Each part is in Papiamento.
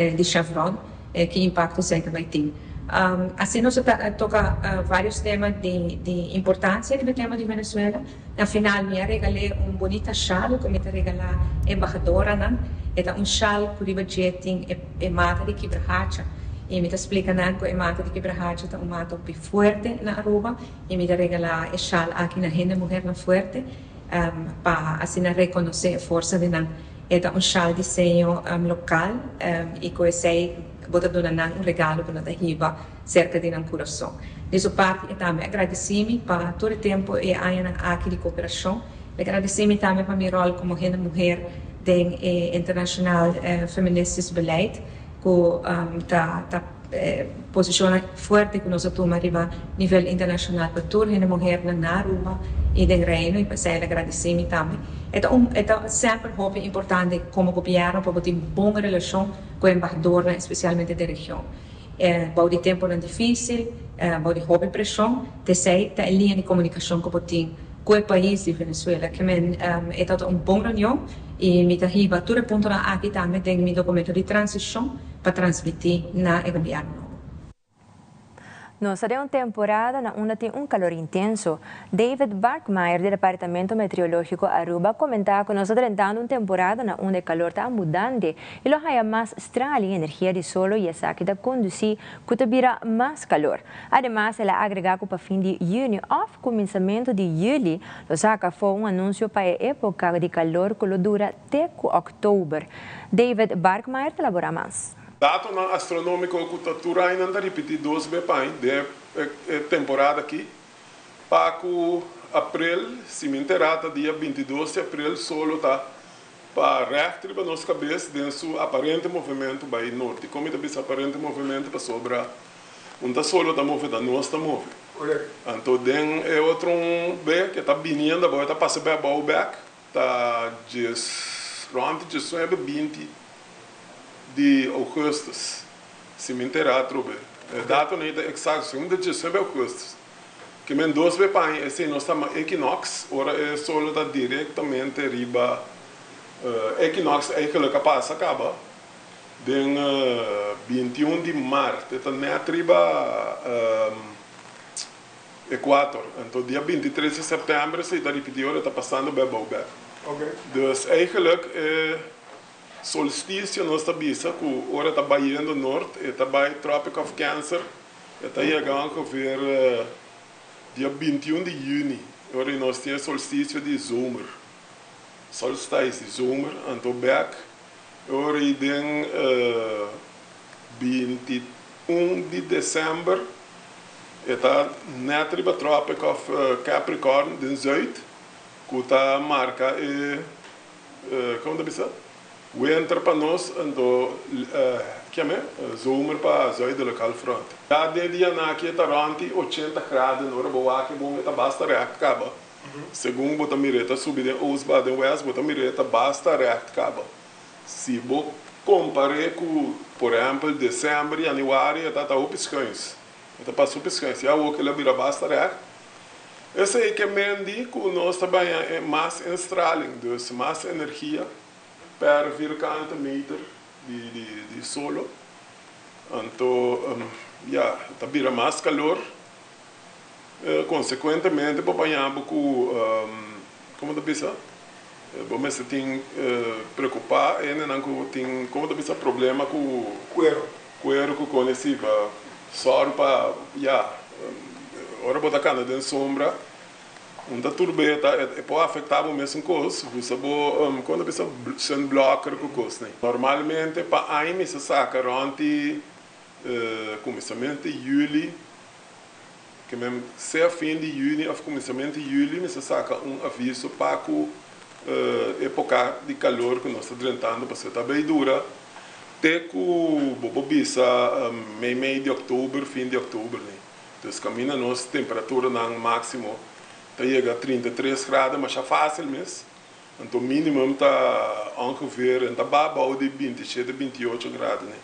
Di Chevron, ki impacto esey ta bay tin. Asina nos a toca varios tema di importancia riba e tema di Venezuela. Na final mi a regal'e un bunita shal cu mi ta regala embahadoranan. E ta un shal cu riba dje tin e mata di kibrahacha y mi ta splica nan cu e mata di kibrahacha ta un mata hopi fuerte na Aruba y mi ta regala e shal aki na hende muhernan fuerte pa asina reconoce e forsa di nan. E ta un shal diseño lokal i ku esei bo ta duna nan un regalo ku nan ta hiba serka di nan kurason. Di su parti e tambe a gradisí mi pa tur e tempu i e añanan aki di kooperashon. El a gradisí mi tambe pa mi ròl komo hende muher den e internashonal feministisch beleid ku ta Posishonnan fuerte ku nos a tuma riba nivel internashonal pa tur hende muhernan na Aruba i den Reino i p'esei el a gradisí mi tambe. E ta un e ta semper hopi importante komo gobièrnu pa bo tin bon relashon ku e embahadornan espesialmente den region. Bou di tempunan difísil, bou di hopi preshon, t'esei ta e liña di komunikashon ku bo tin ku e pais di Venezuela. Ke men e tabata un bon reunion i mi ta hiba tur e puntonan aki tambe den mi dokumento di transishon. Pa transmití na e gobièrnu nobo. Nos ta den un temporada na unda tin un calor intenso. David Barkmeyer di Departamento Meteorologico Aruba a comenta cu nos ta drentando un temporada na unda e calor ta abundante y lo haya mas straling energia di solo y esaki ta conduci cu ta bira mas calor. Ademas el a agrega cu pa fin di juni of cuminsamento di juli lo saca afo un anuncio pa e epoca di calor cu lo dura te ku òktober. David Barkmeyer ta laborá mas. Datonan astronómiko ku ta tur ainan ta ripití dos be pa aña den e temporada akí. Pa ku aprel, si mi enterá ta dia 22 di aprel, solo ta pa règt riba nos kabes den su aparente movementu bai nort. Dikon mi ta bisa aparente movementu? Pasobra un ta solo ta move, ta nos ta move. Anto den e otro un be ke ta biniendo abou e ta pasa bai abou bèk. Ta djes rond 19, 20 di augustus, si mi entera atrobe. E dato no ta exacto, segun ta 19 augustus. Ke men dos be paña esei nos ta ma equinox, ora e solo ta directamente riba equinox eigenlijk a pasa caba den 21 di maart, e ta net riba Equator. Anto dia 23 di september esei ta ripiti ora e ta pasando bij Bouwberg. Dus eigenlijk e solsticio nos ta bisa cu ora e ta bayendo noord e ta bay Tropic of Cancer e ta yega ongeveer dia 21 di juni ora nos tin e solsticio di zomer. Solstice di zomer anto bek ora y den 21 di december E ta net riba Tropic of Capricorn den zuid ku ta marka e komo ta bisa winter pa nos anto kiame zomer pa zuidelijk halfrond. Ya den dianan aki e ta rond di 80 graden ora bo wak e bon e ta basta règt kaba segun bo ta mira e ta subi den oost ba den west bo ta mira e ta basta règt kaba si bo kompar'é ku por ehèmpel desèmber yanüari e ta ta hopi schuins. E ta pasa hopi schuins. Ya awor kila bira basta règt. Esei ke men di ku nos ta baña mas instraling, dus mas energia per vierkante meter di solo. Anto ya, ta bira mas kalor. Konsekuentemente bo baña bo ku, komo ta bisa, bo mester tin preokupá hendenan ku tin, komo ta bisa, problema ku kuero. Kuero ku kone si pa sòru pa ya ora bo ta kanda den sombra un ta turbeta e por afektá bo mesun kos usa bo kon ta bisa sunblocker ku kos nei. Normalmente pa aña mi sa saka rònt di kuminsamentu di yüli ke men sea fin di yüni òf kuminsamentu di yüli mi sa saka un aviso pa ku epoka di kalor ku nos ta drentando pasobra ta bay dura. Te ku bo por bisa mei mei di òktober, fin di òktober ni. Dus kaminda nos temperaturanan máksimo ta yega 33 grado masha fásil mes. Anto mínimum ta ongeveer en ta ba bou di 27, 28 grado ni.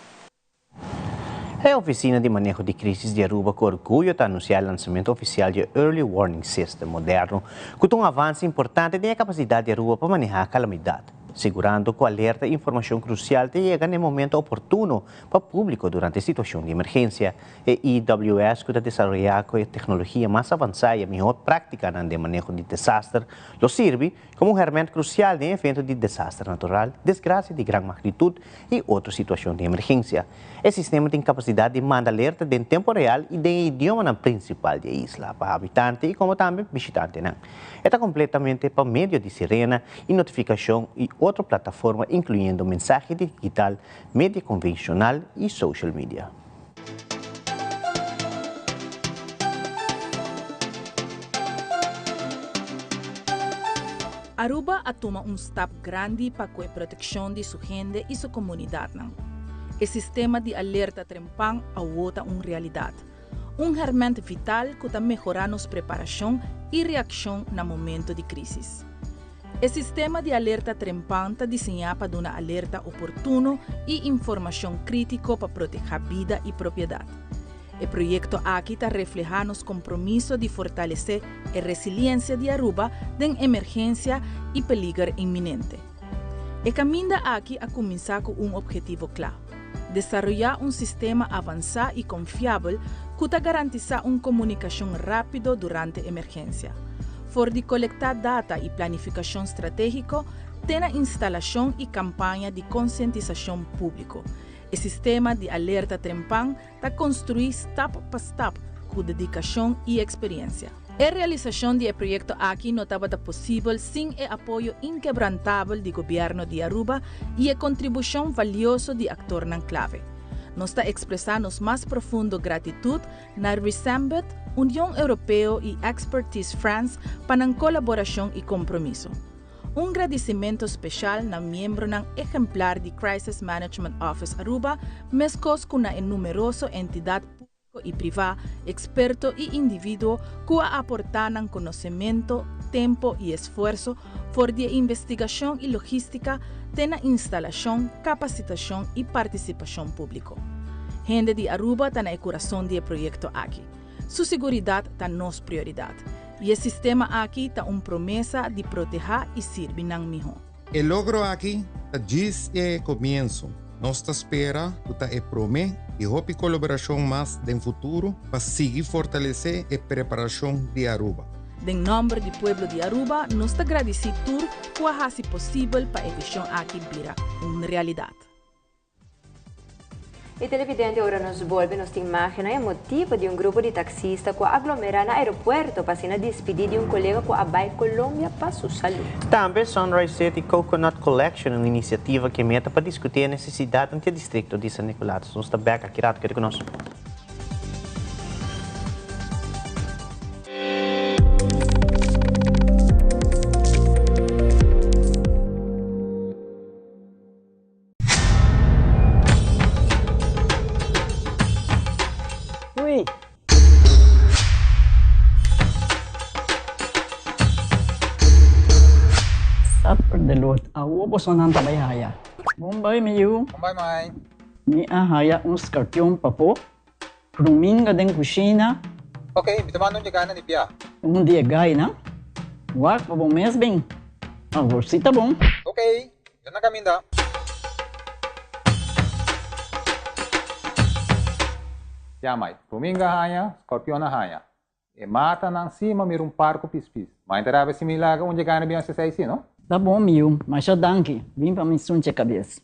E Oficina di Maneho di Crisis di Aruba cu orguyo ta anuncia e lansamento oficial di e Early Warning System moderno, cu ta un avance importante den e capacidad di Aruba pa maneha calamidad. sigurando ku alerta i informashon krusial ta yega na e momento oportuno pa públiko durante situashon di emergensia. E EWS ku ta desaroyá ku e teknologia mas avansá i e mihó práktikanan den maneho di desaster lo sirbi komo un herment krusial den evento di desaster natural, desgrasia di gran magnitut i otro situashon di emergensia. E sistema tin kapasidat di manda alerta den tempu real i den e idiomanan prinsipal di e isla pa habitante i komo tambe bishitantenan. E ta kompletamente pa medio di sirena i notifikashon i otro plataforma inkluyendo mensahe digital, media konvenshonal i social media. Aruba a tuma un stap grandi pa cu e proteccion di su hende y su comunidadnan. E sistema di alerta trempan awo ta un realidad. Un herment vital cu ta mehora nos preparacion y reaccion na momento di crisis. E sistema di alerta trempan ta diseñá pa duna alerta oportuno i informashon krítiko pa protehá bida i propiedat. E proyekto aki ta reflehá nos kompromiso di fortalesé e resiliensia di Aruba den emergensia i peliger inminente. E kaminda aki a kuminsá ku un ophetivo kla, desaroyá un sistema avansá i konfiabel ku ta garantisá un komunikashon rápido durante emergensia. For di kolektá data i planifikashon stratégiko te na instalashon i kampaña di konsientisashon públiko, e sistema di alerta trempan ta konstruí stap pa stap ku dedikashon i eksperiensia. E realisashon di e proyekto aki no tabata posibel sin e apoyo inkebrantabel di Gobièrnu di Aruba i e kontribushon valioso di aktornan klave. Nos ta ekspresá nos mas profundo gratitut na Resembed, Union Europeo i Expertise France pa nan kolaborashon i kompromiso. Un gradisimentu speshal na miembronan ehemplar di Crisis Management Office Aruba, meskos ku na e numeroso entidat públiko i privá, eksperto i individuo ku a aportá nan konosementu, tempu i esfuerso for di e investigashon i logístika te na instalashon, kapasitashon i partisipashon públiko. Hende di Aruba ta na e kurason di e proyekto aki. Su siguridat ta nos prioridat. I e sistema aki ta un promesa di protehá i sirbi nan mihó. E logro aki ta djis e komienso. Nos ta spera ku ta e promé di hopi kolaborashon mas den futuro pa sigui fortalesé e preparashon di Aruba. Den nòmber di pueblo di Aruba nos ta gradisí tur ku a hasi posibel pa e vishon aki bira un realidat. E televidente ora nos bolbe nos tin imagennan emotivo di un grupo di taxista cu a aglomera na aeropuerto pa asina dispidi di un colega cu a bay Colombia pa su salud. Tambe Sunrise City Coconut Collection, un iniciativa cu e meta pa discuti e necesidadnan di e districto di San Nicolas. Nos ta bek aki rato, keda cu nos. Ui. Supper de Lord. Awo bosonan ta bai haya. Bon bai mi yu. Bon bai mai. Mi a haya un skarpion papo. Pruminga den kushina. Ok, mi ta manda un yegana di bia. Un di e gainan. Wak pa bo mes bin. Awor si ta bon. Ok, mi ta na kaminda. Ya mai, pruminga haña, skorpion a haña. E matanan si ma mira un par ku pispis. Ma e ta rabia si mi laga un yegana bin hasi esei si, no? Ta bon mi yu, masha danki. Bin pa mi sunche kabes.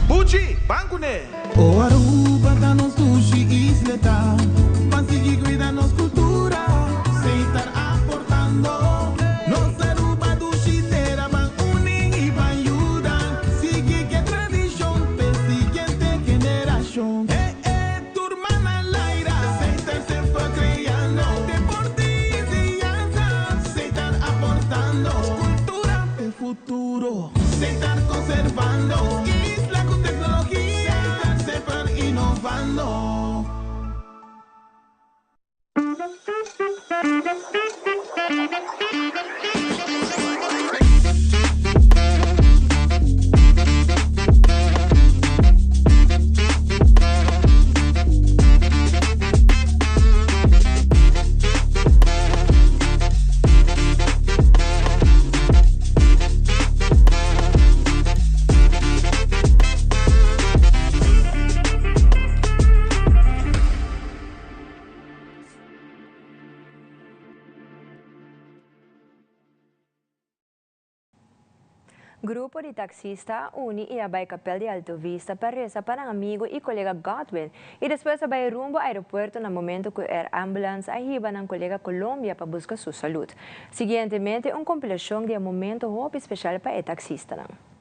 Buchi, ban kuné! O Aruba ta nos dushi isleta, ban sigui cuida nos cultura, Setar aportando. Nos Aruba dushi tera, ban uni y ban yuda, sigui ke tradicion p'e siguiente generacion. E e tur man al aire, Setar semper creando, deporte y enseñanza, Setar aportando, cultura p'e futuro. Setar conservando, isla cu tecnologia, Setar semper innovando. Grupo di taxista a uni y a bay Kapel di Alto Vista pa reza pa nan amigo y colega Godwin y despues a bay rumbo aeropuerto na momento cu Air Ambulance a hiba nan colega Colombia pa busca su salud. Siguientemente un compilacion di e momento hopi special pa e taxistanan.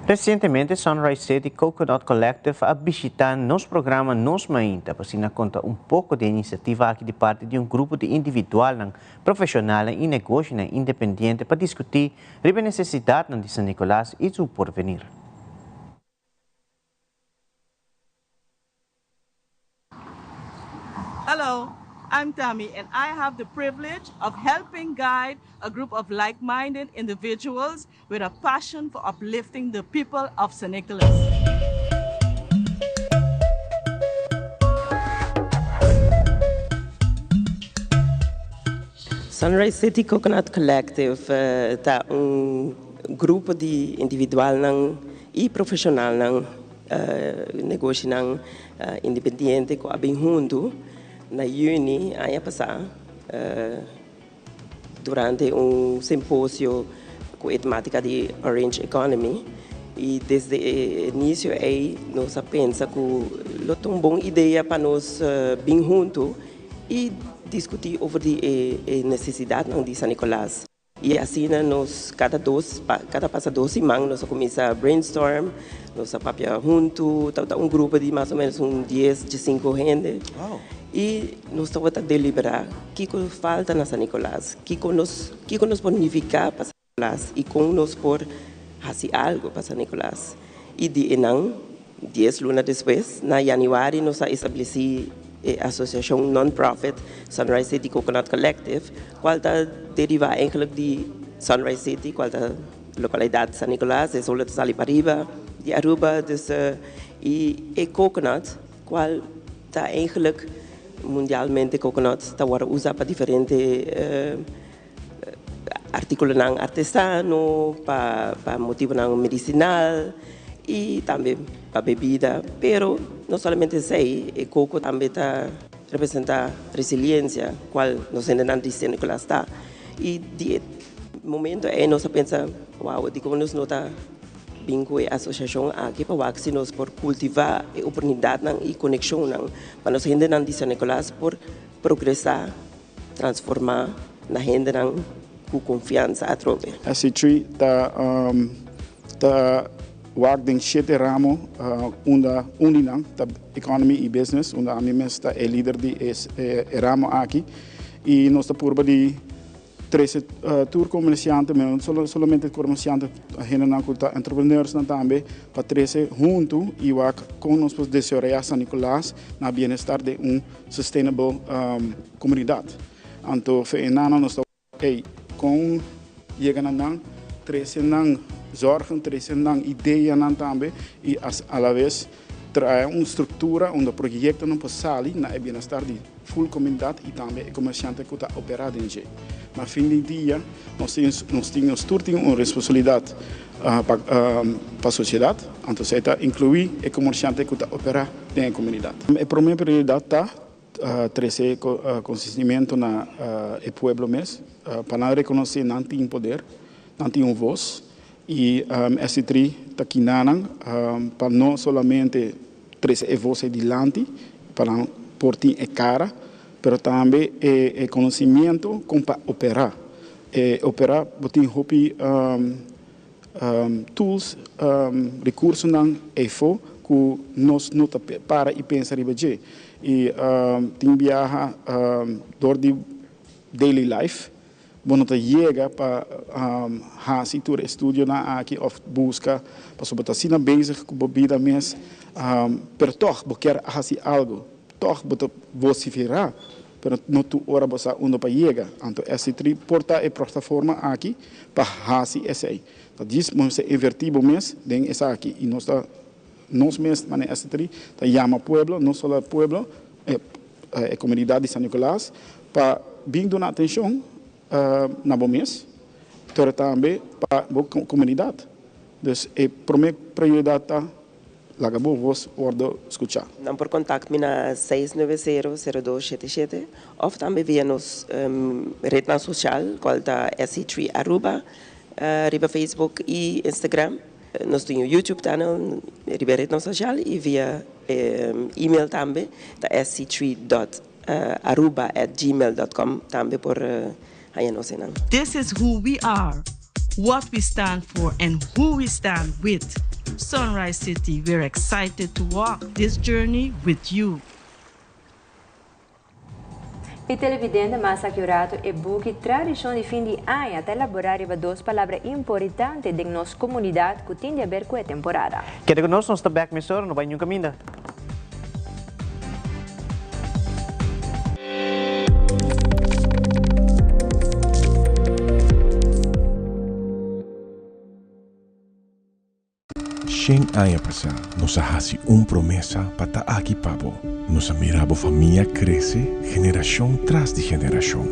Recientemente Sunrise City Coconut Collective a bishita nos programa Nos Mainta pa asina conta un poco di e iniciativa aki di parti di un grupo di individualnan, profesionalnan y negoshinan independiente pa discuti riba e necesidadnan di San Nicolas y su porvenir. Hello, I'm Tammy and I have the privilege of helping guide a group of like-minded individuals with a passion for uplifting the people of St. Nicholas. Sunrise City Coconut Collective eh, ta un grupo di individualnan y profesionalnan Negoshinan independiente ku a bin huntu na yüni aña pasá durante un simposio ku e temátika di Orange Economy i desde e inisio ei nos a pensa ku lo ta un bon idea pa nos bin huntu i diskutí over di e nesesidatnan di San Nicolas. I asina nos kada dos kada pasa dos siman nos a kuminsá brainstorm, nos a papia huntu, tabata un grupo di mas o menos un dies, diesinko hende. I nos tabata deliberá kiko falta na San Nicolas, kiko nos kiko nos por nifiká pa San Nicolas i kon nos por hasi algu pa San Nicolas. I di enan dies luna despues, na yanüari nos a establesí e asosiashon non-profit Sunrise City Coconut Collective, kual ta derivá eigenlik di Sunrise City, kual ta lokalidat San Nicolas, e solo ta sali pariba di Aruba, dus i e coconut kual ta eigenlik mundialmente coconut ta wòrdu usa pa diferente Artíkulonan artesano pa pa motibunan medisinal i tambe pa bebida. Pero no solamente esei, e koko tambe ta representá resiliensia, kual nos hendenan di San Nicolas ta. I di e momento ei nos a pensa, wou, dikon nos no ta bin ku e asosiashon aki pa wak si nos por kultivá e oportunidatnan i konekshonnan pa nos hendenan di San Nicolas por progresá. Transformá na hendenan ku konfiansa atrobe. SC3 ta ta wak den shete ramo unda un di nan ta economy y business unda ami mes ta e lider di e ramo aki y nos ta purba di. Trese tur komersiante, pero no solamente komersiante, hendenan ku ta entrepreneursnan tambe pa trese huntu i wak kon nos por desaroyá San Nicolas na bienestar den un sustainable komunidat. Anto fe e nannan nos ta wak ey kon yega na nan, trese nan zorgen, trese nan ideanan tambe i alaves Traha un struktura unda proyektonan por sali na e bienestar di ful komunidat i tambe e komersiante ku ta operá den dje. Na fin di dia nos tin nos tin nos tur tin un responsabilidat pa pa sosiedat, anto esei ta inkluí e komersiante ku ta operá den e komunidat. E promé prioridat ta trese konsistimento na e pueblo mes pa nan rekonosé nan tin poder, nan tin un vos I SC3 ta kinanan pa no solamente trece e voz ey dilanti pa nan por tin e cara, pero tambe e conocimiento con pa opera. E opera bo tin hopi tools, recursonan eyfo cu nos no ta para y pensa riba dje. Y tin biaha door di daily life Bo no ta yega pa hasi tur e studionan aki of buska pasobra bo ta asina bezig ku bo bida mes, pero tòg bo kier hasi algu, tòg bo ta vosiferá, pero no tur ora bo sa unda pa yega. Anto SC3 por ta e plataforma aki pa hasi esei. Ta djis bo mester invertí bo mes den esaki i nos ta nos mes manera SC3 ta yama pueblo, no solo pueblo, e komunidat di San Nicolas pa bin duna atenshon na bo mes, pero tambe pa bo komunidat. Dus e promé prioridat ta laga bo vos wòrdu skuchá. Nan por kontakt mi na seis nuebe sero, sero dos shete shete òf tambe via nos retnan sosial kual ta SC3 Aruba riba Facebook i Instagram. Nos tin un YouTube channel riba e retnan sosial i via email tambe ta sc3 dot aruba at gmail dot com tambe por haña nos einan. This is who we are, what we stand for and who we stand with. Sunrise City, we're excited to walk this journey with you. E televidente mas akurato e buki Tradishon di fin di aña ta elaborá riba dos palabra importante den nos komunidat ku tin di aber ku e temporada. Keda ku nos, nos ta bèk mesora, no bai niun kaminda. Shen aña pasá nos a hasi un promesa pa ta aki pa bo. Nos a mira bo famia krese generashon tras di generashon.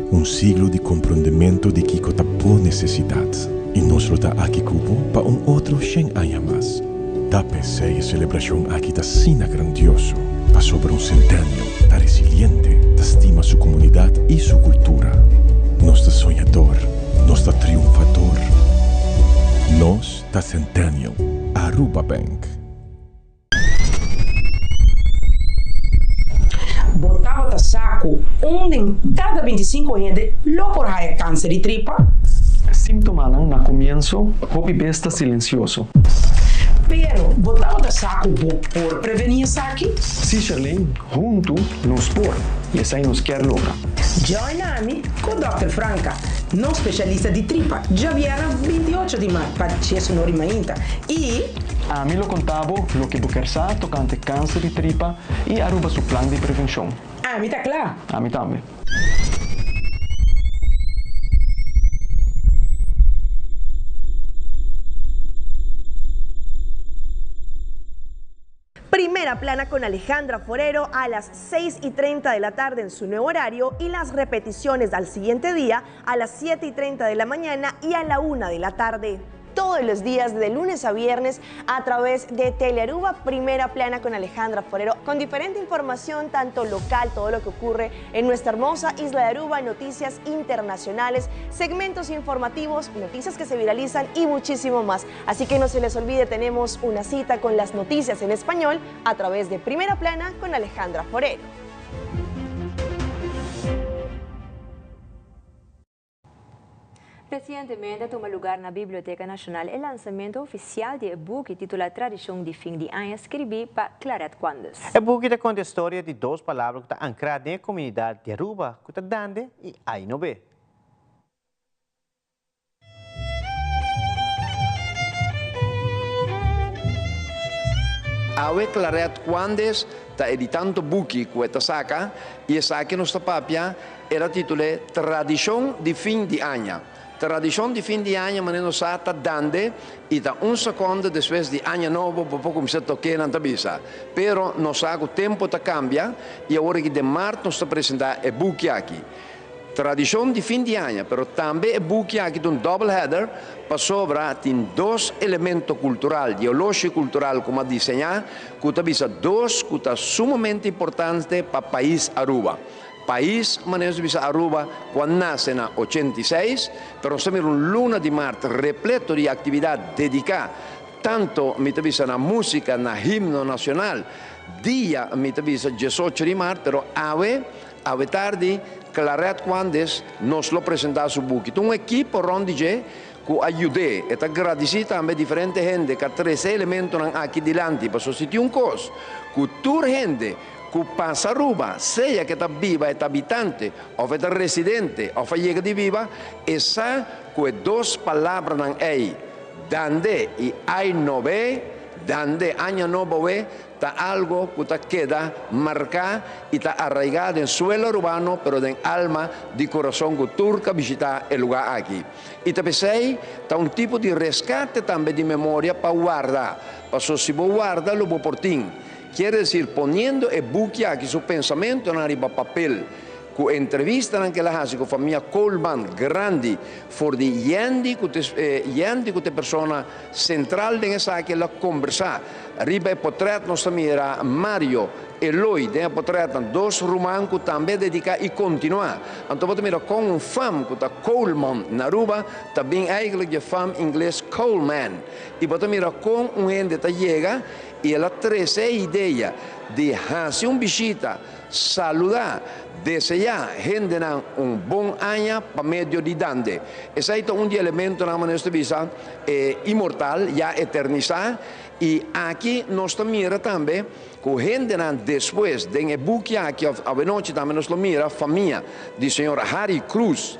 Un siglo di komprondementu di kiko ta bo nesesidat. I nos lo ta aki ku bo pa un otro shen aña mas. Ta p'esei e selebrashon aki ta asina grandioso, pasobra un Centennial ta resiliente, ta stima su komunidat i su kultura. Nos ta soñador, nos ta triunfador. Nos ta Centennial, Aruba Bank. Bo tabata sa ku un den kada bintisinko hende lo por haya kanser di tripa? Símtomanan na komienso hopi bes ta silensioso. Pero bo tabata sa ku bo por prevení esaki? Sí Sherlyn, huntu nos por y esai nos kier logra. Join ami ku Dòkter Franca, nos spesialista di tripa, djabièrnè 28 di mart pa diesunor di mainta i. Ami lo konta bo loke bo kier sa tokante kanser di tripa i Aruba su plan di prevenshon. Ami ta kla! Ami tambe. Primera Plana con Alejandra Forero a las 6 y 30 de la tarde en su nuevo horario y las repeticiones al siguiente día a las 7 y 30 de la mañana y a la 1 de la tarde todos los días de lunes a viernes a través de Telearuba Primera Plana con Alejandra Forero, con diferente información, tanto local, todo lo que ocurre en nuestra hermosa isla de Aruba, noticias internacionales, segmentos informativos, noticias que se viralizan y muchísimo más. Así que no se les olvide, tenemos una cita con las noticias en español a través de Primera Plana con Alejandra Forero. Recientemente a tuma lugar na Biblioteca Nacional e lansamento oficial di e buki titula Tradicion di Fin di Aña scribi pa Claret Quandus. E buki ta conta e storia di dos palabra cu ta ancra den e comunidad di Aruba cu ta Dande y Ay No Be. Awe Claret Cuandes ta editando buki ku e ta saka i esaki nos ta papia, el a titul'é Tradishon di fin di aña. Tradishon di fin di aña manera nos sa ta dande i ta un sekonde despues di aña nobo bo por kuminsá tok'é nan ta bisa. Pero nos sa ku tempu ta kambia i awor aki den mart nos ta presentá e buki aki. Tradishon di fin di aña, pero tambe e buki aki ta un double header pasobra tin dos elemento kultural, di oloshi kultural ku mi a diseñá ku ta bisa dos ku ta sumamente importante pa pais Aruba. Pais, manera nos ta bisa Aruba, ku a nase na 86, pero nos ta mira un luna di mart repleto di aktividat dediká tanto, mi ta bisa, na músika, na himno nashonal, dia, mi ta bisa, 18 di mart, pero awe, Awe tardi, Claret Cuandes nos lo presenta su buki. Ta un ekipo rond di dje cu a yud'é. E ta gradici tambe diferente hende cu a trece elementonan aki dilanti. Pasobra si tin un cos cu tur hende cu pasa Aruba, sea cu e ta biba, e ta habitante of e ta residente of a yega di biba, e sa cu e dos palabranan ey, Dande y Ay Nobe, Dande, Aña Nobo we, Ta algo cu ta keda marca y ta arraiga den suelo Arubano pero den alma di corazon cu tur ca bishita e lugar aki. Y ta pesey ta un tipo di rescate tambe di memoria pa warda, paso si bo warda lo bo por tin. Kier decir poniendo e buki aki su pensamentonan riba papel Ku entrevistanan ku el a hasi ku famia Koolman grandi for di Yendi ku ta Yendi ku ta e persona sentral den esaki el a kombersá. Riba e potrèt nos ta mira Mario, Eloy den e potrètnan dos ruman ku tambe a dediká i kontinuá. Anto bo ta mira kon un fam ku ta Koolman na Aruba ta bin eigentlik di e fam ingles Coleman i bo ta mira kon un hende ta yega i el a trese e idea di hasi un bishita Saludá, deseá hendenan un bon aña pa medio di Dande. Esei ta un di elementonan manera nos ta bisa e inmortal, ya eternisá, i aki nos ta mira tambe ku hendenan despues den e buki aki òf awenochi tambe nos lo mira famia di señor Harry Cruz,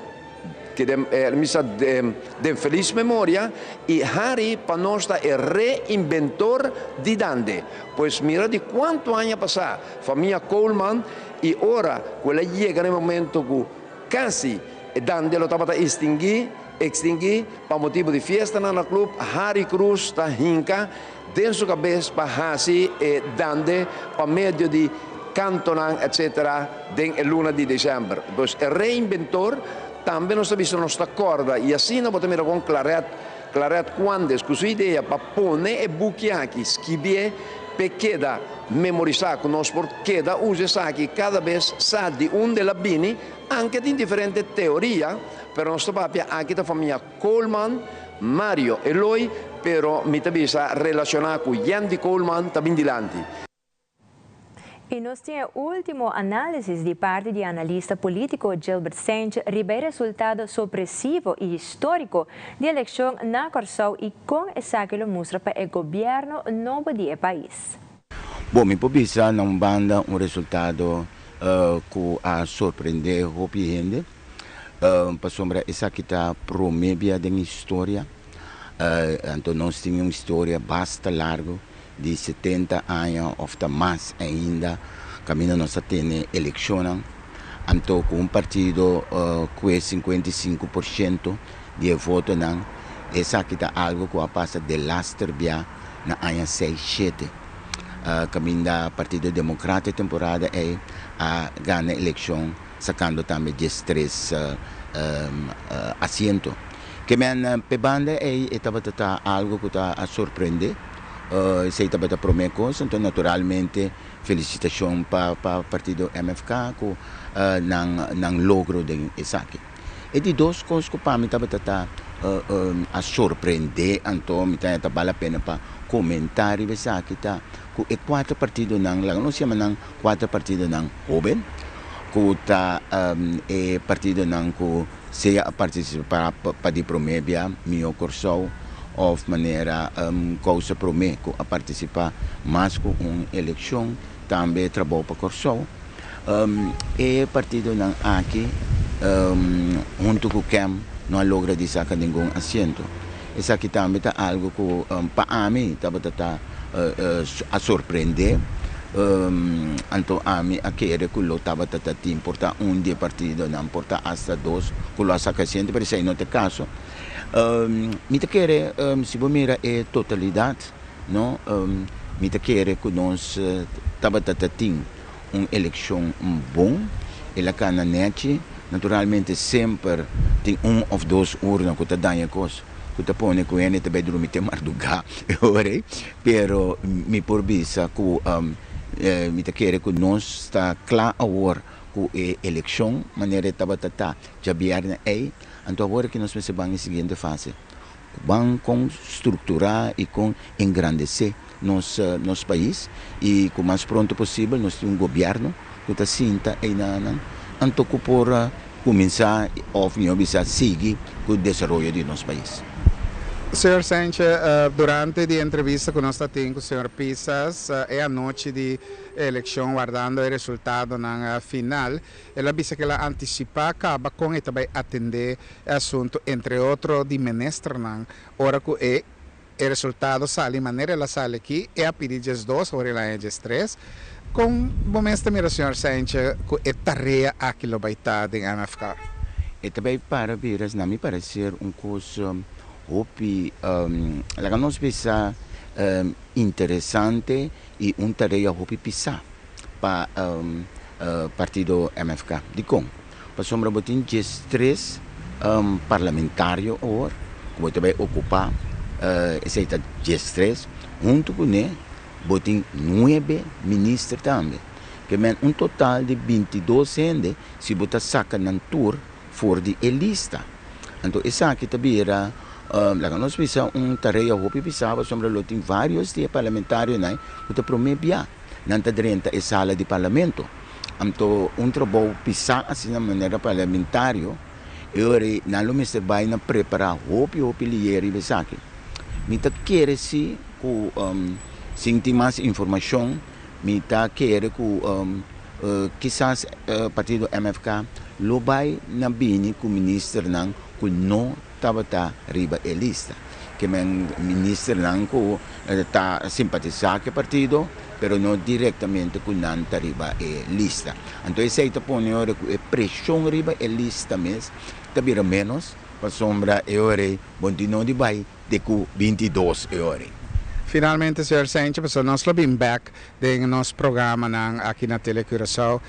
Ke den misa den felis memoria i Harry pa nos ta e reinventor di Dande. Pues mira di cuanto aña pasá famia Coleman i ora cu el a yega na e momento cu casi e Dande lo tabata extinguí, extinguí, pa motibo di fiestanan na club, Harry Cruz ta hinca den su cabes pa haci e Dande pa medio di cantonan etc. Den e luna di december. Dus e reinventor tambe nos ta bisa nos ta corda y asina bo ta mira con Claret, Claret Cuandes cu su idea pa pone e buki aki skibié p'e keda memorisa cu nos por keda usa esaki cada bes sa di unda el a bini, anke tin diferente teoria, pero nos ta papia aki ta famia Coleman, Mario Eloy, pero mi ta bisa relaciona cu Yandy Coleman ta bin dilanti. I nos tin e ultimo analisis di parti di analista politico Gilbert Cijntje riba e resultado sorpresivo i historico di eleccion na Corsou i con esaki lo mustra pa e gobierno nobo di e pais. Bon, mi por bisa na un banda un resultado cu a sorprende hopi hende, pasobra esaki ta prome bia den historia, anto nos tin un historia basta largo di 70 aña of ta mas ainda caminda nos a tene eleccionnan, anto cu un partido cu e 55% di e votonan, esaki ta algo cu a pasa delaster bia na aña seis shete, caminda Partido Democrata e temporada ey a gana eleccion sacando tambe 13 asiento. Ke men p'e banda ey e tabata ta algo cu ta a sorprende, esey tabata prome cos, anto naturalmente felicitacion pa pa partido MFK cu nan nan logro den esaki. E di dos cos cu pa mi tabata ta a sorprende anto mi ta ta bal a pena pa comenta riba esaki ta cu e cuater partidonan, laga nos yama nan cuater partidonan hoben cu ta e partidonan cu sea a partisipá pa di promé bia Mihó Kòrsou òf manera kousa promé ku a partisipá mas ku un elekshon, tambe Trabou pa Kòrsou. E partidonan aki huntu ku KEM no a logra di saka ningun asiento. Esaki tambe ta algu ku pa ami tabata ta a sorprende, anto ami a kere ku lo tabata ta tin por ta un di e partidonan, por ta asta dos ku lo a saka asiento, pero esei no ta e kaso. Mi ta kere si bo mira e totalidat, no, mi ta kere ku nos tabata ta tin un elekshon bon, el a kana nèchi, naturalmente semper tin un òf dos urna ku ta daña e kos, ku ta pone ku hende ta bai drumi te mardugá e ora ei, pero mi por bisa ku mi ta kere ku nos ta kla awor ku e elekshon manera e tabata ta djabièrnè ei, anto awor aki nos mester ban e siguiente fase, ban kon strukturá i kon engrandesé nos nos pais i ku mas pronto posibel nos tin un gobièrnu ku ta sinta einanan anto ku por kuminsá òf mihó bisa sigui ku desaroyo di nos pais. Señor Sanchez, durante di entrevista ku nos ta tin ku señor Pisas e anochi di elekshon wardando e resultadonan final, el a bisa ku el a antisipá kaba kon e ta bai atendé e asuntu entre otro di ministernan ora ku e E resultado sali manera el a sali aki, e a pidi 12, awor el a haña 13. Kon bo mes ta mira señor Saintje ku e tarea aki lo bai ta den MFK? E ta bai para bira, na mi parecer, un kos hopi, laga nos bisa, interesante i un tarea hopi pisá pa partido MFK. Dikon? Pasobra bo tin 13 parlamentario awor ku bo ta bai okupá, esei ta 13, huntu kuné bo tin nuebe minister tambe. Ke men un total di 22 hende si bo ta saka nan tur for di e lista. Anto esaki ta bira, laga nos bisa, un tarea hopi pisá pasobra lo tin vários di e parlamentarionan ku ta promé bia nan ta drenta e sala di parlamento. Anto un trabou pisá asina manera parlamentario, e ora ei nan lo mester bai na prepará hopi hopi lier riba esaki. Mi ta kere si ku sin tin mas informashon, mi ta kere ku kisas partido MFK lo bai na bini ku ministernan ku no tabata riba e lista. Ke men ministernan ku ta simpatisá ku e partido, pero no direktamente ku nan ta riba e lista. Anto esei ta pone ora ku e preshon riba e lista mes ta bira ménos, pasobra e ora ei bo tin no di bai te ku 22 e ora ei. Finalmente, señor Sanchez, pasobra nos lo bin bèk den nos programanan aki na Tele Curaçao,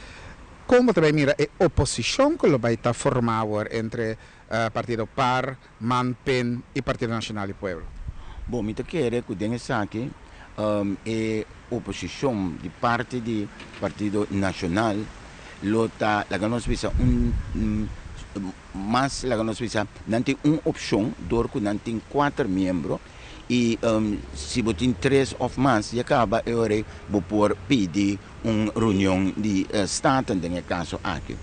kon bo ta bai mira e oposishon ku lo bai ta formá awor entre Partido par, man, pen i Partido Nacional di Pueblo? Bon, mi ta kere ku den esaki e oposishon di parti di Partido Nacional lo ta, laga nos bisa, un mas, laga nos bisa, nan tin un opshon dor ku nan tin kuater miembro i si bo tin tres òf mas ya kaba e ora ei bo por pidi un reunion di Staten den e kaso aki.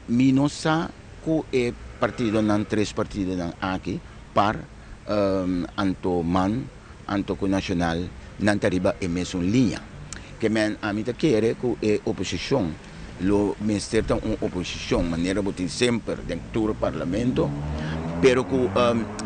Mi no sa ku e partidonan, tres partidonan aki, par, anto man, anto ku Nashonal, nan ta riba e mesun liña. Ke men ami ta kere ku e oposishon lo mester ta un oposishon manera bo tin semper den tur parlamento, pero ku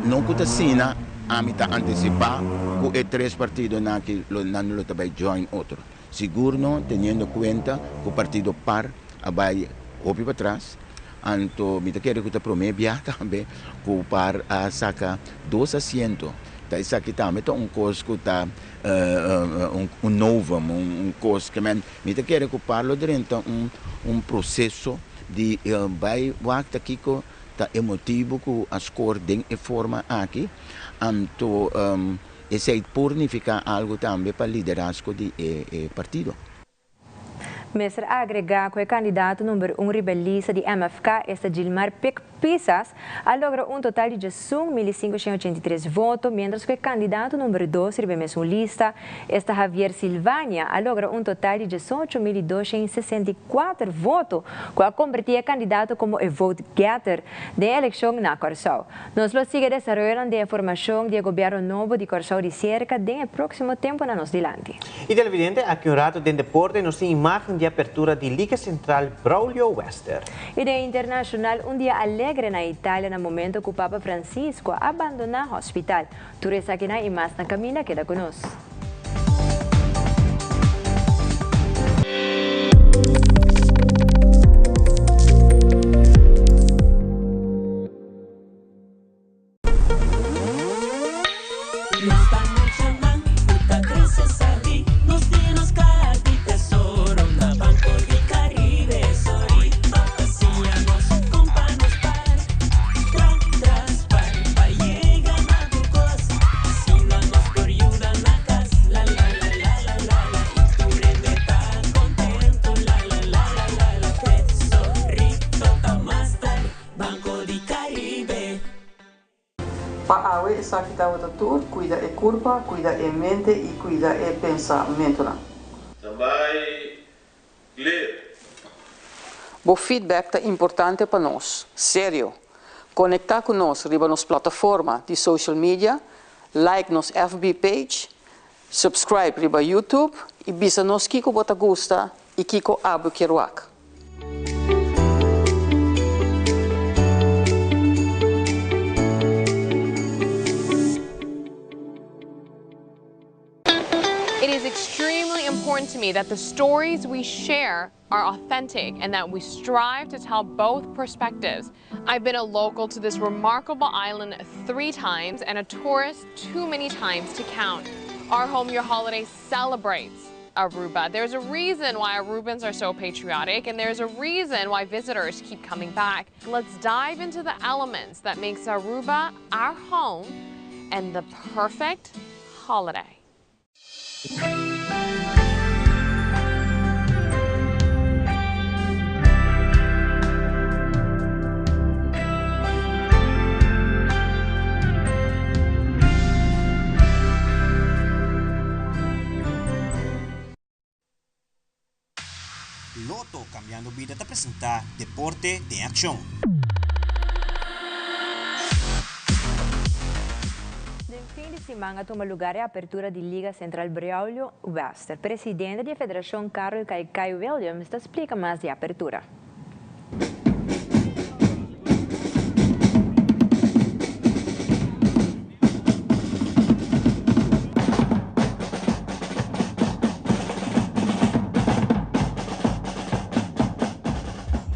no ku ta asina ami ta antisipá ku e tres partidonan aki lo nan lo ta bai join otro. Sigur no teniendo kuenta ku partido par a bai hopi patras, anto mi ta kere ku ta promé bia tambe ku par a saka dos asiento. Ta esaki tambe ta un kos ku ta un novum, un kos ke men mi ta kere ku par lo drenta un un proseso di bai wak ta kiko ta e motibu ku a skor den e forma aki, anto esei por nifiká algu tambe pa liderazgo di e partido. Mester agrega cu e candidato number un riba e lista di MFK, esta Gilmar Pik Pisas, a logra un total di 11.583 voto, mientras cu e candidato number dos riba e mesun lista, esta Javier Silvania, a logra un total di 18.264 voto, cu a converti e candidato como e vote getter den e eleccion na Corsou. Nos lo sigui desaroyonan di e formacion di e gobierno nobo di Corsou di cerca den e proximo tempo na nos dilanti. Y televidente, aki un rato den deporte nos tin imagen di apertura di Liga Central Braulio Wester. Y den internacional, un dia alegre na Italia na momento cu Papa Francisco a bandona hospital. Tur esakinan y mas na caminda, keda cu nos. Pa awe esaki tabata tur, cuida e curpa, cuida e mente y cuida e pensamentonan. Nan bai clear. Bo feedback ta importante pa nos. Serio! Conecta cu nos riba nos plataforma di social media, like nos FB page, subscribe riba YouTube y bisa nos kico bo ta gusta y kico abo kier wak. It is extremely important to me that the stories we share are authentic and that we strive to tell both perspectives. I've been a local to this remarkable island three times and a tourist too many times to count. Our Home Your Holiday celebrates Aruba. There's a reason why Arubans are so patriotic and there's a reason why visitors keep coming back. Let's dive into the elements that makes Aruba our home and the perfect holiday. Lotto Cambiando Bida ta presenta Deporte den Accion. Den fin di siman a tuma lugar e apertura di Liga Central Braulio Wester. Presidente di e federacion Carol Kaikai Williams ta splica mas di e apertura.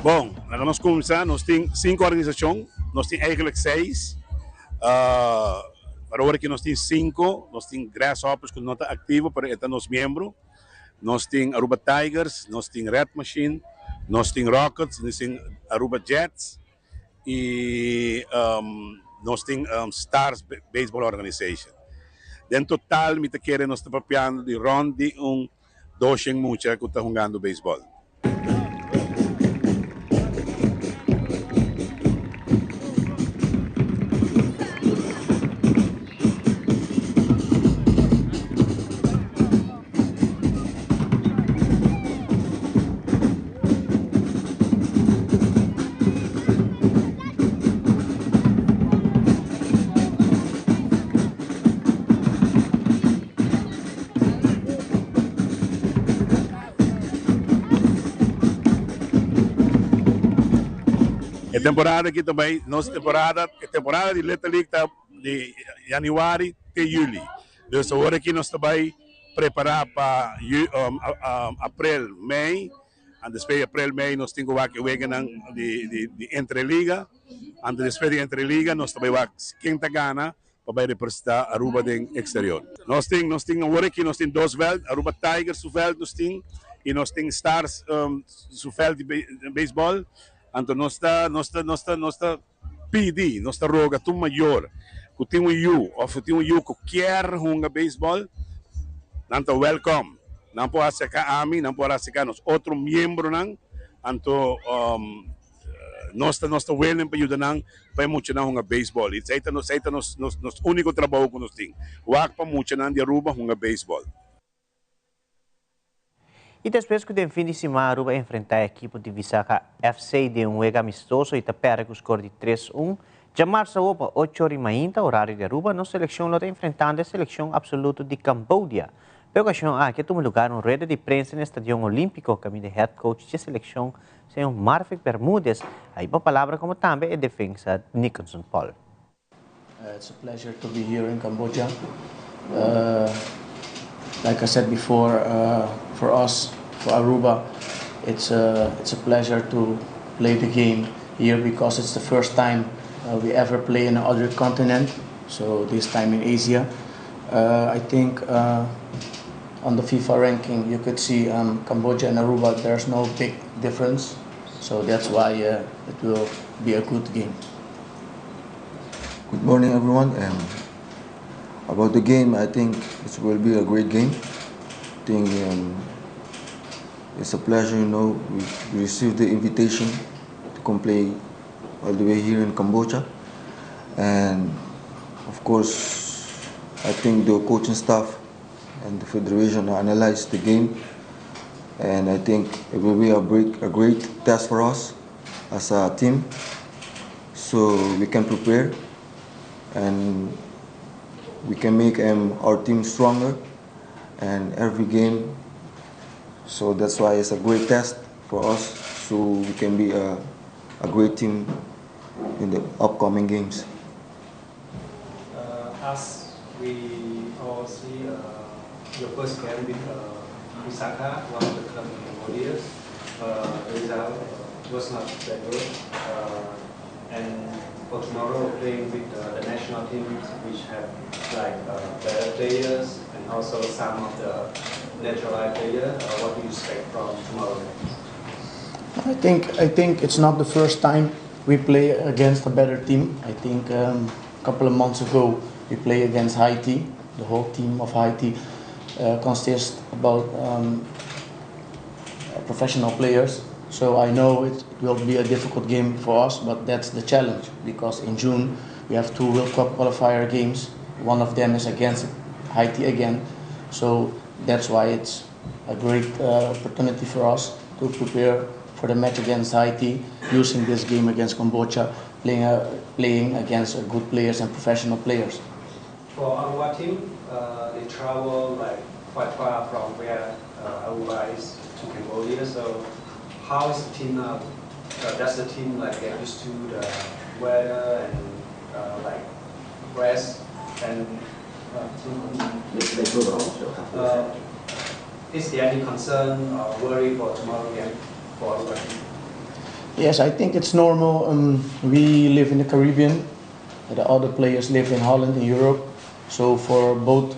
Bon, laga nos kuminsá. Nos tin sinku organisashon, nos tin eigentlik seis, pero awor aki nos tin sinku. Nos tin Grasshoppers ku no ta aktivo pero e ta nos miembro. Nos tin Aruba Tigers, nos tin Red Machine, nos tin Rockets, nos tin Aruba Jets y nos tin Stars Baseball Organization. Den total mi ta kere nos ta papiando di rond di un doshen mucha cu ta hungando baseball. E temporada aki ta bai, nos temporada, e temporada di Little League ta di januari te juli. Dus awor aki nos ta bai prepara pa april, mei, anto despues di april, mei nos tin ku wak e weganan di entre liga, anto despues di entre liga nos ta bai wak ken ta gana pa bai representa Aruba den exterior. Nos tin nos tin awor aki nos tin dos veld, Aruba Tigers su veld nos tin y nos tin Stars su veld di baseball. Anto nos ta nos ta nos ta nos ta pidi, nos ta roga tur mayor cu tin un yu of cu tin un yu cu kier hunga baseball, nan ta welcome. Nan por acerca ami, nan por acerca nos otro miembronan, anto Nos ta nos ta willing pa yuda nan pa e muchanan hunga beisbòl. I esei ta nos esei ta nos nos nos úniko trabou ku nos tin, wak pa muchanan di Aruba hunga beisbòl. I despues ku den fin di siman Aruba a enfrentá e ekipo di Visakha FC den un wega amistoso i ta pèrdè ku skor di tres un, djamarsa awo pa ocho ora i mainta, orario di Aruba, nos selekshon lo ta enfrentando e selekshon apsoluto di Cambodia. P'e okashon aki a tuma lugar un rueda di prensa na e Stadion Olímpiko kaminda e head coach dje selekshon Señor Marvic Bermudez a hiba palabra como tambe e defensa Nicholson Paul. It's a pleasure to be here in Cambodia. Like I said before, for us, for Aruba, it's a, it's a pleasure to play the game here because it's the first time we ever play in another continent, so this time in Asia. I think on the FIFA ranking you could see um, Cambodia and Aruba, there's no big difference, so that's why it will be a good game. Good morning, everyone. Um, about the game, I think it will be a great game. I think um, it's a pleasure, you know, we received the invitation to come play all the way here in Cambodia. And course, I think the coaching staff and the federation analyze the game, and I think it will be a, break, a great test for us as a team, so we can prepare and we can make our team stronger and every game. So that's why it's a great test for us, so we can be a great team in the upcoming games. As we all see, your first game with Visakha, one of the club in Cambodia, the result was not that good. And for tomorrow, playing with the national teams, which have like better players and also some of the naturalized players, what do you expect from tomorrow games? I think it's not the first time we play against a better team. I think a couple of months ago we play against Haiti. The whole team of Haiti consists about professional players. So I know it will be a difficult game for us, but that's the challenge because in June we have two World Cup qualifier games. One of them is against Haiti again. So that's why it's a great opportunity for us to prepare for the match against Haiti, using this game against Cambodia, playing against good players and professional players. For Aruba team, they travel like quite far from where Aruba is to Cambodia. So how is the team now? Does the team like get used to the weather and like rest and is there any concern or worry for tomorrow game for Aruba team? Yes, I think it's normal. We live in the Caribbean. The other players live in Holland, in Europe. So for both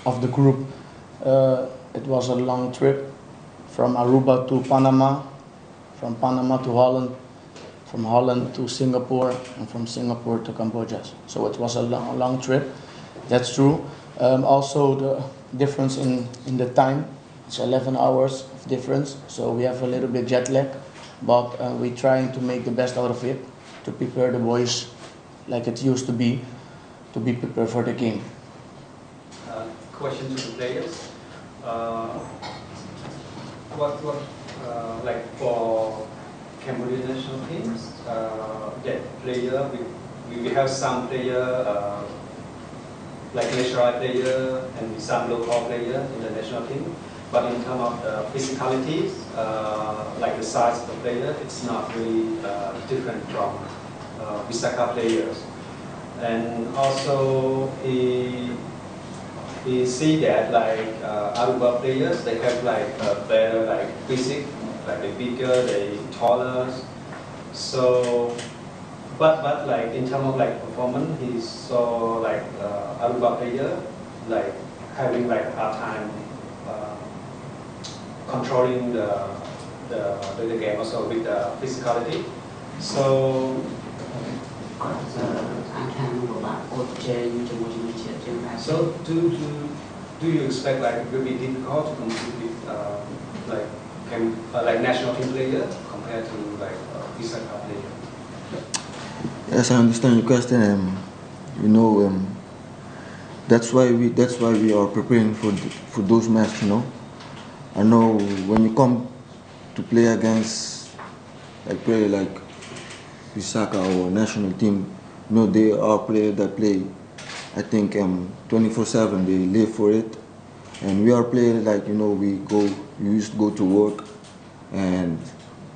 of the group, it was a long trip from Aruba to Panama, from Panama to Holland, from Holland to Singapore, and from Singapore to Cambodia. So it was a long, long trip. That's true. Also, the difference in the time, it's 11 hours of difference. So we have a little bit jet lag, but we're trying to make the best out of it to prepare the boys like it used to be prepared for the game. Question to the players. What, like for Cambodian national teams, that player, we have some player, like national player and some local player in the national team. But in terms of the physicalities, like the size of the player, it's not really different from Visakha players. And also he see that like Aruba players, they have like a better like physique, like they bigger, they taller. So, but like in terms of like performance, he saw like Aruba player like having like hard time controlling the game also with the physicality. So គាត់អានថានឹងពិបាកប្រកួតប្រជែងជាមួយជាមួយជាតិយើងដែរ So do you expect like it will be difficult to compete with like can like national team player compared to like Visakha player? Yes, I understand your question. That's why we are preparing for those matches. I know when you come to play against like play like Visakha or national team, they are players that play. I think 24/7 they live for it, and we are players like we used to go to work, and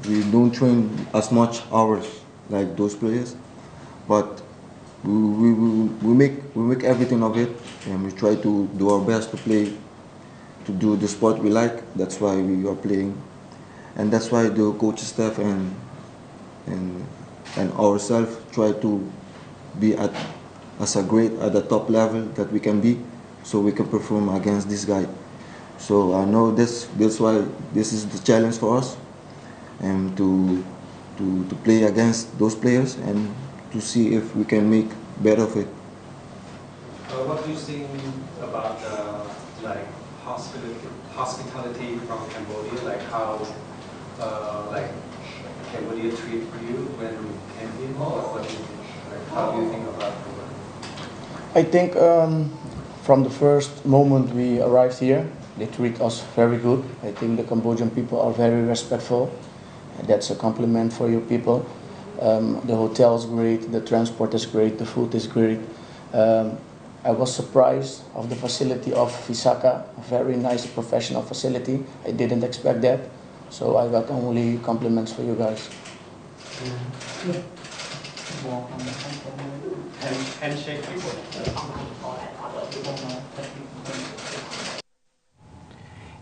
we don't train as much hours like those players, but we make everything of it, and we try to do our best to play, to do the sport we like. That's why we are playing, and that's why the coach staff and ourselves try to be at as a great at the top level that we can be, so we can perform against this guy. So I know this that's why this is the challenge for us, and to play against those players and to see if we can make better of it. What do you think about the like hospitality from Cambodia? Like how like Cambodia treat you when you came here? What do you think? Like how do you think about Cambodia? I think um, from the first moment we arrived here, they treat us very good. I think the Cambodian people are very respectful. That's a compliment for your people. Um, the hotel is great, the transport is great, the food is great. Um, I was surprised of the facility of Visaka, a very nice professional facility. I didn't expect that. So I got only compliments for you guys. Handshake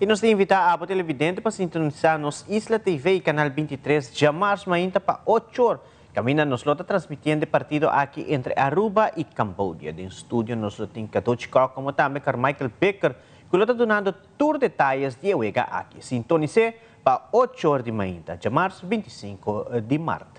I nos ta invitá abo televidente pa sintonisá nos Isla TV kanal 23 djamars mainta pa ocho or. Kaminda nos lo ta transmitiendo e partido aki entre Aruba i Cambodia. Den studio nos lo tin Cadochi Kok komo tambe Carmichael Bikker ku lo ta dunando tur detayes di e wega aki. Sintonis'é pa ocho or di mainta, djamars 25 di mart.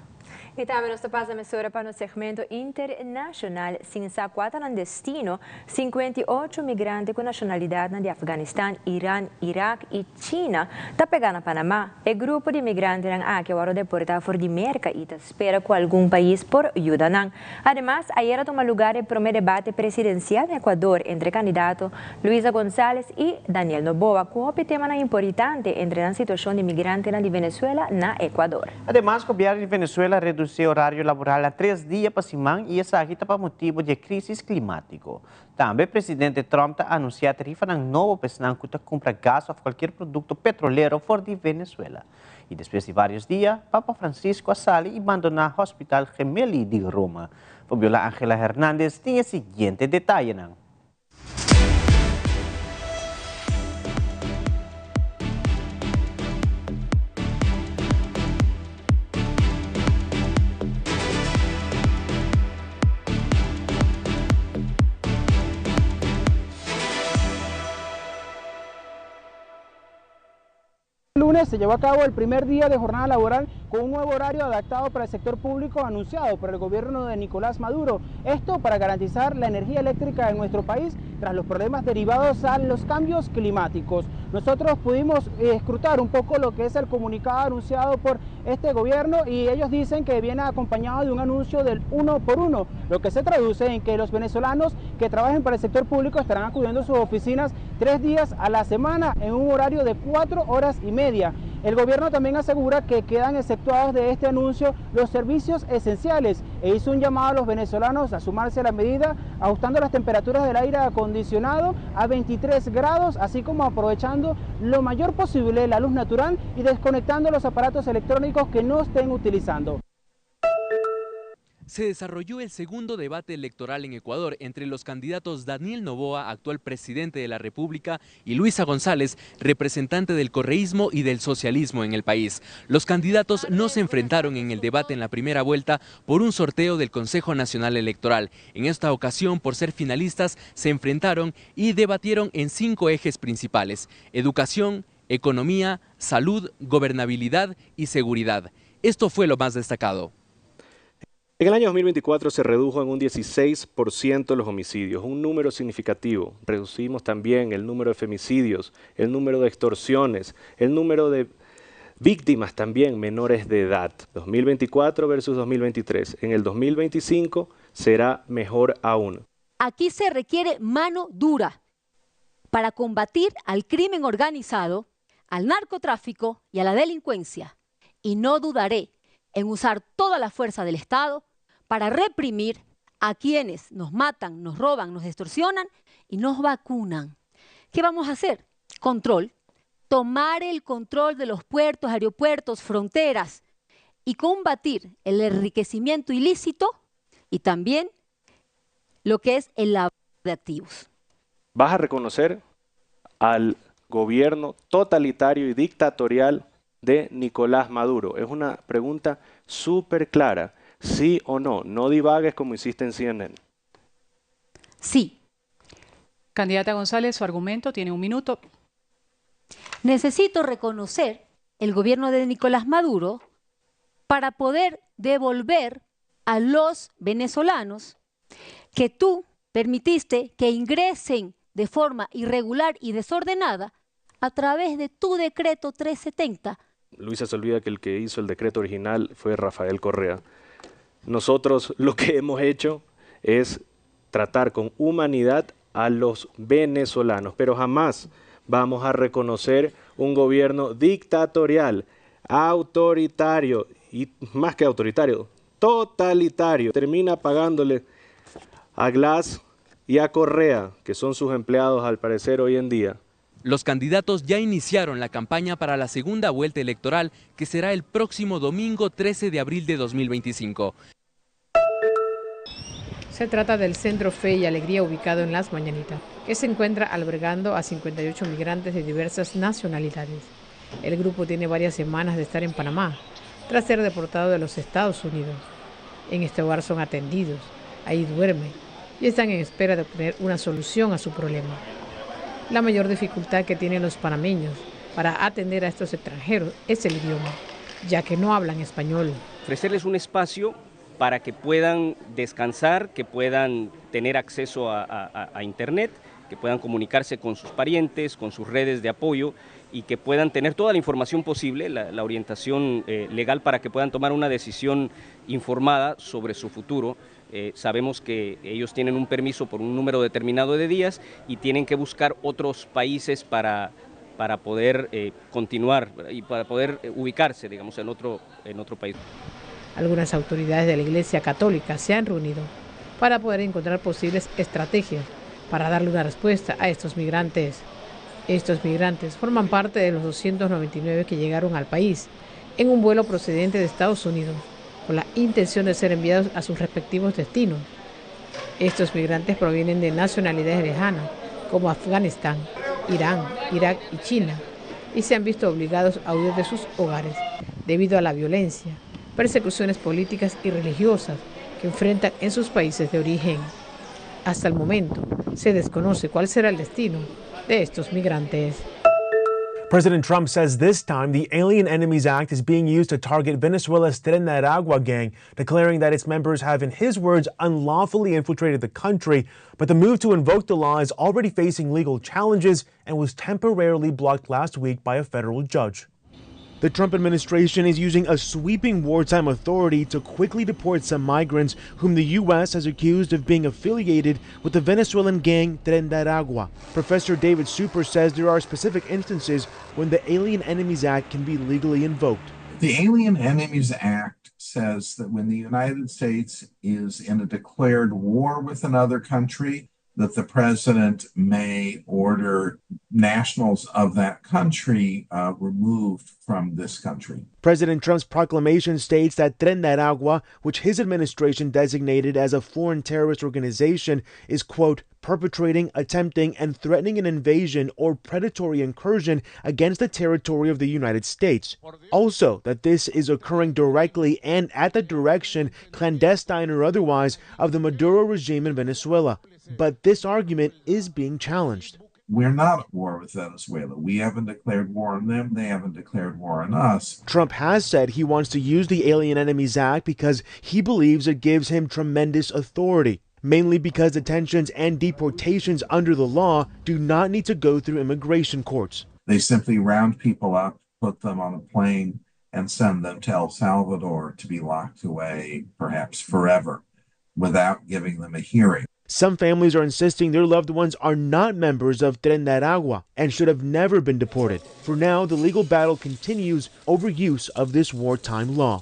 I tambe nos ta pasa mesora pa nos segmento internashonal sin sa kua ta nan destino, 58 migrante ku nashonalidatnan di Afganistan, Iran, Irak i China ta pega na Panama. E grupo di migrantenan aki a wòrdu deportá for di Merka i ta spera ku algun pais por yuda nan. Ademas, ayer a tuma lugar e promé debate presidensial na Ecuador entre kandidato Luisa González i Daniel Noboa ku hopi temanan importante entre nan situashon di migrantenan di Venezuela na Ecuador. Ademas, gobièrnu di Venezuela a redusí orario laboral na tres dia pa siman i esaki ta pa motibu di e krísis klimátiko. Tambe presidente Trump ta anunsiá tarifanan nobo pa esnan ku ta kumpra gas òf kualkier produkto petrolero for di Venezuela. I despues di vários dia, Papa Francisco a sali i bandoná Hospital Gemelli di Roma. Fabiola Angela Hernandez tin e siguiente detayenan. Lunes se llevó a cabo el primer día de jornada laboral con un nuevo horario adaptado para el sector público anunciado por el gobierno de Nicolás Maduro. Esto para garantizar la energía eléctrica en nuestro país tras los problemas derivados a los cambios climáticos. Nosotros pudimos escrutar un poco lo que es el comunicado anunciado por este gobierno y ellos dicen que viene acompañado de un anuncio del 1 por 1, lo que se traduce en que los venezolanos que trabajen para el sector público estarán acudiendo a sus oficinas 3 días a la semana en un horario de 4 horas y media. El gobierno también asegura que quedan exceptuados de este anuncio los servicios esenciales e hizo un llamado a los venezolanos a sumarse a la medida, ajustando las temperaturas del aire acondicionado a 23 grados, así como aprovechando lo mayor posible la luz natural y desconectando los aparatos electrónicos que no estén utilizando. Se desarrolló el segundo debate electoral en Ecuador entre los candidatos Daniel Noboa, actual presidente de la República, y Luisa González, representante del correísmo y del socialismo en el país. Los candidatos no se enfrentaron en el debate en la primera vuelta por un sorteo del Consejo Nacional Electoral. En esta ocasión, por ser finalistas, se enfrentaron y debatieron en 5 ejes principales: educación, economía, salud, gobernabilidad y seguridad. Esto fue lo más destacado. En el año 2024 se redujo en un 16% los homicidios, un número significativo. Reducimos también el número de femicidios, el número de extorsiones, el número de víctimas también menores de edad. 2024 versus 2023. En el 2025 será mejor aún. Aquí se requiere mano dura para combatir al crimen organizado, al narcotráfico y a la delincuencia. Y no dudaré en usar toda la fuerza del Estado para reprimir a quienes nos matan, nos roban, nos extorsionan y nos vacunan. ¿Qué vamos a hacer? Control. Tomar el control de los puertos, aeropuertos, fronteras y combatir el enriquecimiento ilícito y también lo que es el lavado de activos. ¿Vas a reconocer al gobierno totalitario y dictatorial de Nicolás Maduro? Es una pregunta súper clara. ¿Sí o no? No divagues como hiciste en CNN. Sí. Candidata González, su argumento tiene un minuto. Necesito reconocer el gobierno de Nicolás Maduro para poder devolver a los venezolanos que tú permitiste que ingresen de forma irregular y desordenada a través de tu decreto 370. Luisa se olvida que el que hizo el decreto original fue Rafael Correa. Nosotros lo que hemos hecho es Tratar con humanidad a los venezolanos, pero jamás vamos a reconocer un gobierno dictatorial, autoritario y más que autoritario, totalitario. Termina pagándole a Glas y a Correa, que son sus empleados al parecer hoy en día. Los candidatos ya iniciaron la campaña para la segunda vuelta electoral, que será el próximo domingo 13 de abril de 2025. Se trata del Centro Fe y Alegría ubicado en Las Mañanitas, que se encuentra albergando a 58 migrantes de diversas nacionalidades. El grupo tiene varias semanas de estar en Panamá, tras ser deportado de los Estados Unidos. En este hogar son atendidos, ahí duermen y están en espera de obtener una solución a su problema. La mayor dificultad que tienen los panameños para atender a estos extranjeros es el idioma, ya que no hablan español. Ofrecerles un espacio para que puedan descansar, que puedan tener acceso a internet, que puedan comunicarse con sus parientes, con sus redes de apoyo y que puedan tener toda la información posible, la orientación legal para que puedan tomar una decisión informada sobre su futuro. Sabemos que ellos tienen un permiso por un número determinado de días y tienen que buscar otros países para poder continuar y para poder ubicarse, digamos, en otro país. Algunas autoridades de la Iglesia Católica se han reunido para poder encontrar posibles estrategias para darle una respuesta a estos migrantes. Estos migrantes forman parte de los 299 que llegaron al país en un vuelo procedente de Estados Unidos, con la intención de ser enviados a sus respectivos destinos. Estos migrantes provienen de nacionalidades lejanas, como Afganistán, Irán, Irak y China, y se han visto obligados a huir de sus hogares debido a la violencia, persecuciones políticas y religiosas que enfrentan en sus países de origen. Hasta el momento, se desconoce cuál será el destino de estos migrantes. President Trump says this time the Alien Enemies Act is being used to target Venezuela's Tren de Aragua gang, declaring that its members have, in his words, unlawfully infiltrated the country. But the move to invoke the law is already facing legal challenges and was temporarily blocked last week by a federal judge. The Trump administration is using a sweeping wartime authority to quickly deport some migrants whom the U.S. has accused of being affiliated with the Venezuelan gang Tren de Aragua. Professor David Super says there are specific instances when the Alien Enemies Act can be legally invoked. The Alien Enemies Act says that when the United States is in a declared war with another country, that the president may order nationals of that country removed from this country. President Trump's proclamation states that Tren de Aragua, which his administration designated as a foreign terrorist organization, is, quote, perpetrating, attempting, and threatening an invasion or predatory incursion against the territory of the United States. Also, that this is occurring directly and at the direction, clandestine or otherwise, of the Maduro regime in Venezuela. But this argument is being challenged. We're not at war with Venezuela. We haven't declared war on them. They haven't declared war on us. Trump has said he wants to use the Alien Enemies Act because he believes it gives him tremendous authority, mainly because detentions and deportations under the law do not need to go through immigration courts. They simply round people up, put them on a plane, and send them to El Salvador to be locked away, perhaps forever, without giving them a hearing. Some families are insisting their loved ones are not members of Tren de Aragua and should have never been deported. For now, the legal battle continues over use of this wartime law.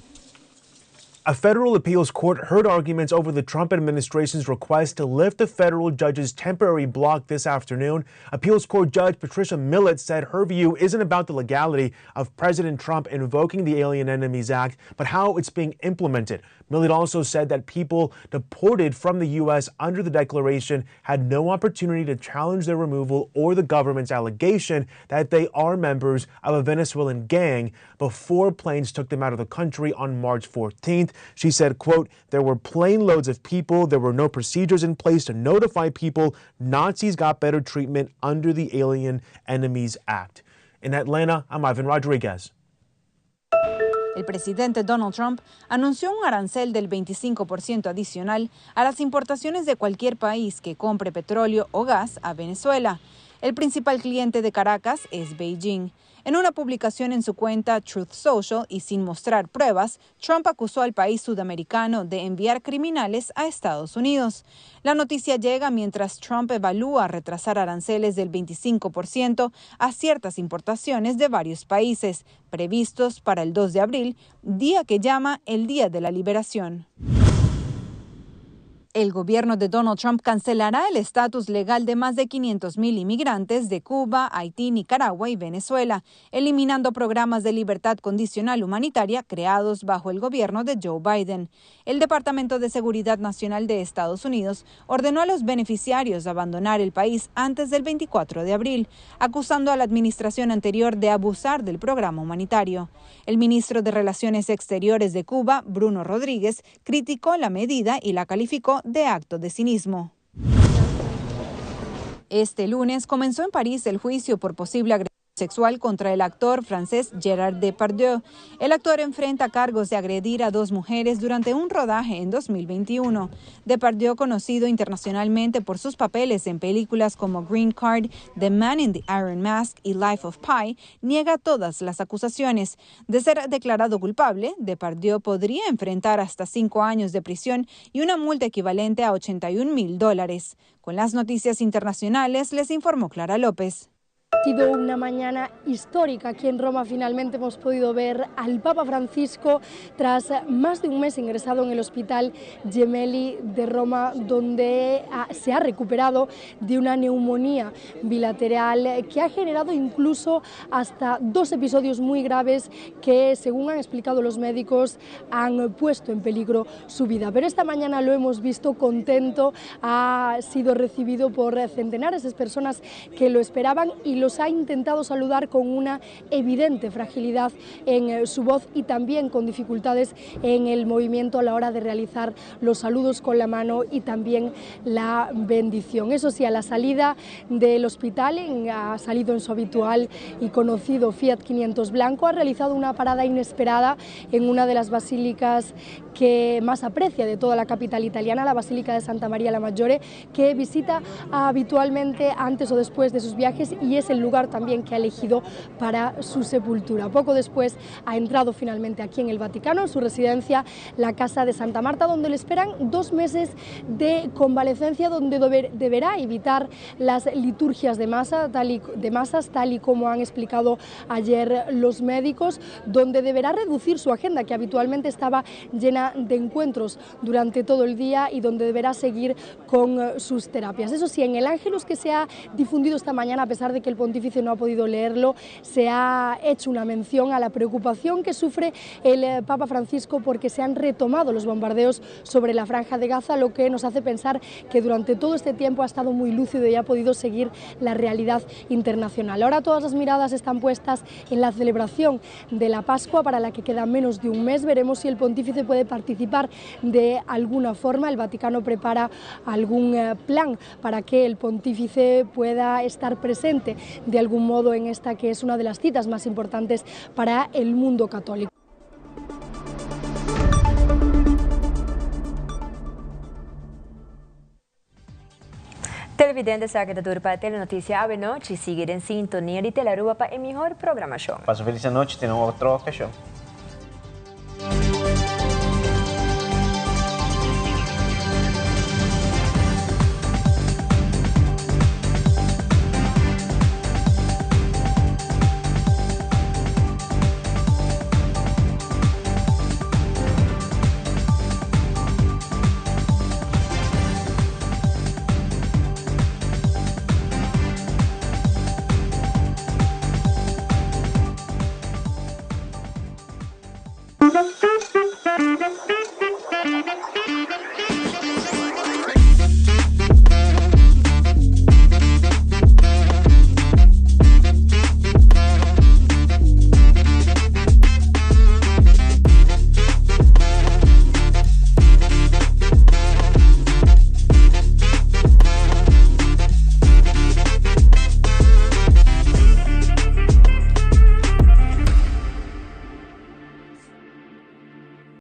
A federal appeals court heard arguments over the Trump administration's request to lift the federal judge's temporary block this afternoon. Appeals Court Judge Patricia Millett said her view isn't about the legality of President Trump invoking the Alien Enemies Act, but how it's being implemented. Millett also said that people deported from the U.S. under the declaration had no opportunity to challenge their removal or the government's allegation that they are members of a Venezuelan gang before planes took them out of the country on March 14th. She said, quote, there were plane loads of people. There were no procedures in place to notify people. Nazis got better treatment under the Alien Enemies Act. In Atlanta, I'm Ivan Rodriguez. El presidente Donald Trump anunció un arancel del 25% adicional a las importaciones de cualquier país que compre petróleo o gas a Venezuela. El principal cliente de Caracas es Beijing. En una publicación en su cuenta Truth Social y sin mostrar pruebas, Trump acusó al país sudamericano de enviar criminales a Estados Unidos. La noticia llega mientras Trump evalúa retrasar aranceles del 25% a ciertas importaciones de varios países, previstos para el 2 de abril, día que llama el Día de la Liberación. El gobierno de Donald Trump cancelará el estatus legal de más de 500.000 inmigrantes de Cuba, Haití, Nicaragua y Venezuela, eliminando programas de libertad condicional humanitaria creados bajo el gobierno de Joe Biden. El Departamento de Seguridad Nacional de Estados Unidos ordenó a los beneficiarios abandonar el país antes del 24 de abril, acusando a la administración anterior de abusar del programa humanitario. El ministro de Relaciones Exteriores de Cuba, Bruno Rodríguez, criticó la medida y la calificó de acto de cinismo. Este lunes comenzó en París el juicio por posible agresión sexual contra el actor francés Gerard Depardieu. El actor enfrenta cargos de agredir a dos mujeres durante un rodaje en 2021. Depardieu, conocido internacionalmente por sus papeles en películas como Green Card, The Man in the Iron Mask y Life of Pi, niega todas las acusaciones. De ser declarado culpable, Depardieu podría enfrentar hasta 5 años de prisión y una multa equivalente a ochenta y un mil dólares. Con las noticias internacionales les informó Clara López. Ha sido una mañana histórica aquí en Roma. Finalmente hemos podido ver al Papa Francisco tras más de un mes ingresado en el hospital Gemelli de Roma, donde se ha recuperado de una neumonía bilateral que ha generado incluso hasta 2 episodios muy graves que, según han explicado los médicos, han puesto en peligro su vida. Pero esta mañana lo hemos visto contento, ha sido recibido por centenares de personas que lo esperaban y los ha intentado saludar con una evidente fragilidad en su voz y también con dificultades en el movimiento a la hora de realizar los saludos con la mano y también la bendición. Eso sí, a la salida del hospital, ha salido en su habitual y conocido Fiat 500 blanco, ha realizado una parada inesperada en una de las basílicas que más aprecia de toda la capital italiana, la Basílica de Santa María la Maggiore, que visita habitualmente antes o después de sus viajes y es el lugar también que ha elegido para su sepultura. Poco después ha entrado finalmente aquí en el Vaticano, en su residencia, la Casa de Santa Marta, donde le esperan 2 meses de convalecencia, donde deberá evitar las liturgias de masa, tal y, de masas, tal y como han explicado ayer los médicos, donde deberá reducir su agenda, que habitualmente estaba llena de encuentros durante todo el día y donde deberá seguir con sus terapias. Eso sí, en el Ángelus que se ha difundido esta mañana, a pesar de que el pontífice no ha podido leerlo, se ha hecho una mención a la preocupación que sufre el Papa Francisco porque se han retomado los bombardeos sobre la Franja de Gaza, lo que nos hace pensar que durante todo este tiempo ha estado muy lúcido y ha podido seguir la realidad internacional. Ahora todas las miradas están puestas en la celebración de la Pascua, para la que queda menos de un mes. Veremos si el pontífice puede participar de alguna forma. El Vaticano prepara algún plan para que el pontífice pueda estar presente de algún modo en esta que es una de las citas más importantes para el mundo católico. Televidente, esaki ta tur pa Telenoticia awe nochi. Sigui den sintonia di Telearuba pa e mihor programacion. Pasa feliz nochi, te otro ocasion.